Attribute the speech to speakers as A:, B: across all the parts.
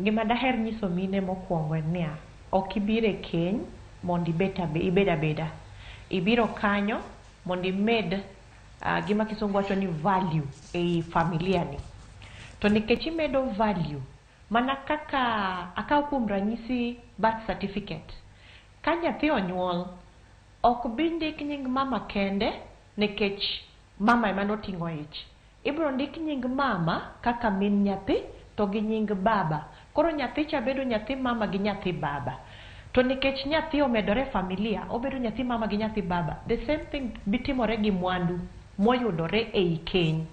A: Gima daher nyiso mine mokwongo en niya, ok ibiro e keny mondo ibet ibed abeda. Ibiro kanyo mondo imed gima kisungu wacho ni value ei familia ni. To nikech imedo value, mana kaka akaw kuom ranyisi birth certificate. Ka nyathi onyuol, ok bi ndik nying mama kende nikech mama ema noting'o ich. Ibiro ndik nying mama kaka min nyathi to gi nying baba. Koro nyathi cha bedo nyathi mama gi nyathi baba. To nikech nyathi omedore e familia, obedo nyathi mama gi nyathi baba. The same thing bitimore gi mwandu moyudore ei keny.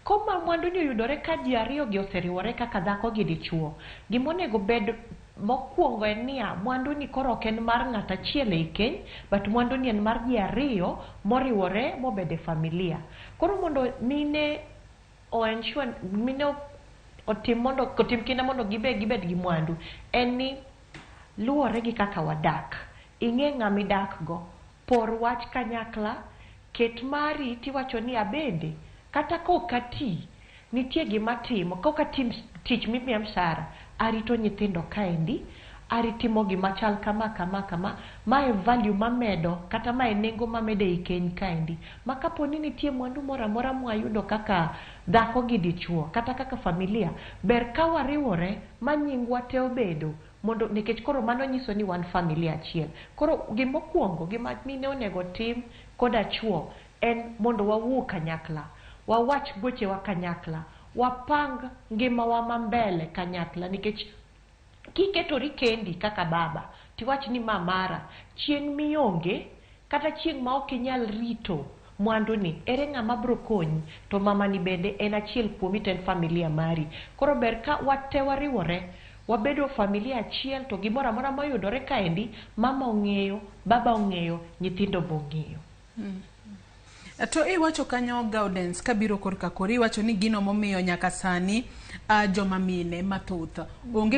A: Koma mwandu ni oyudore ka ji ariyo gi oseriwore kaka dhako gi dichuo, gimonego bed mokwongo en niya, mwandu ni koro ok en mar ng'at achiel ei keny, but mwandu ni en mar ji ariyo moriwore mobedo e familia. Koro mondo mine o ensure, mine otim mondo otim kinda mondo gibe gibed gi mwandu, en ni luwore gi kaka wadak. Ing'e ng'ama idak go, por wach kanyakla, ket mari tiwacho ni abende kata kok ati, nitie gima atimo, kok atim tich mimiya msara, arito nyithindo kaendi, aritimo gima chal kama kama kama, mae value mamedo kata mae nengo mamedo ei keny kaendi. Ma kapo ni nitie mwandu moro amora mwayudo kaka dhako gi dichuo kata kaka familia, ber ka wariwore ma nyingwa te obedo mondo nikech koro mano nyiso ni wan familia achiel. Koro gimokwongo gima mine onego tim koda chuo en mondo wawuo kanyakla, wawach wechewa kanyakla, wapang ngimawa ma mbele kanyakla nikech kiketori kendi kaka baba tiwach ni ma mara, chieng' mionge kata chieng' ma ok inyal rito mwandu ni, ere ng'ama bro konyi? To mama ni bende en achiel kuomi to en familia mari. Koro ber ka wate wariwore, wabedo familia achiel to gimoro amora moyudore kaendi, mama ong'eyo, baba ong'eyo, nyithindo be ong'eyo.
B: To iwacho kanyo Gaudens, kabiro korka kori, iwacho ni gino momiyo nyaka sani joma mine mathoth onge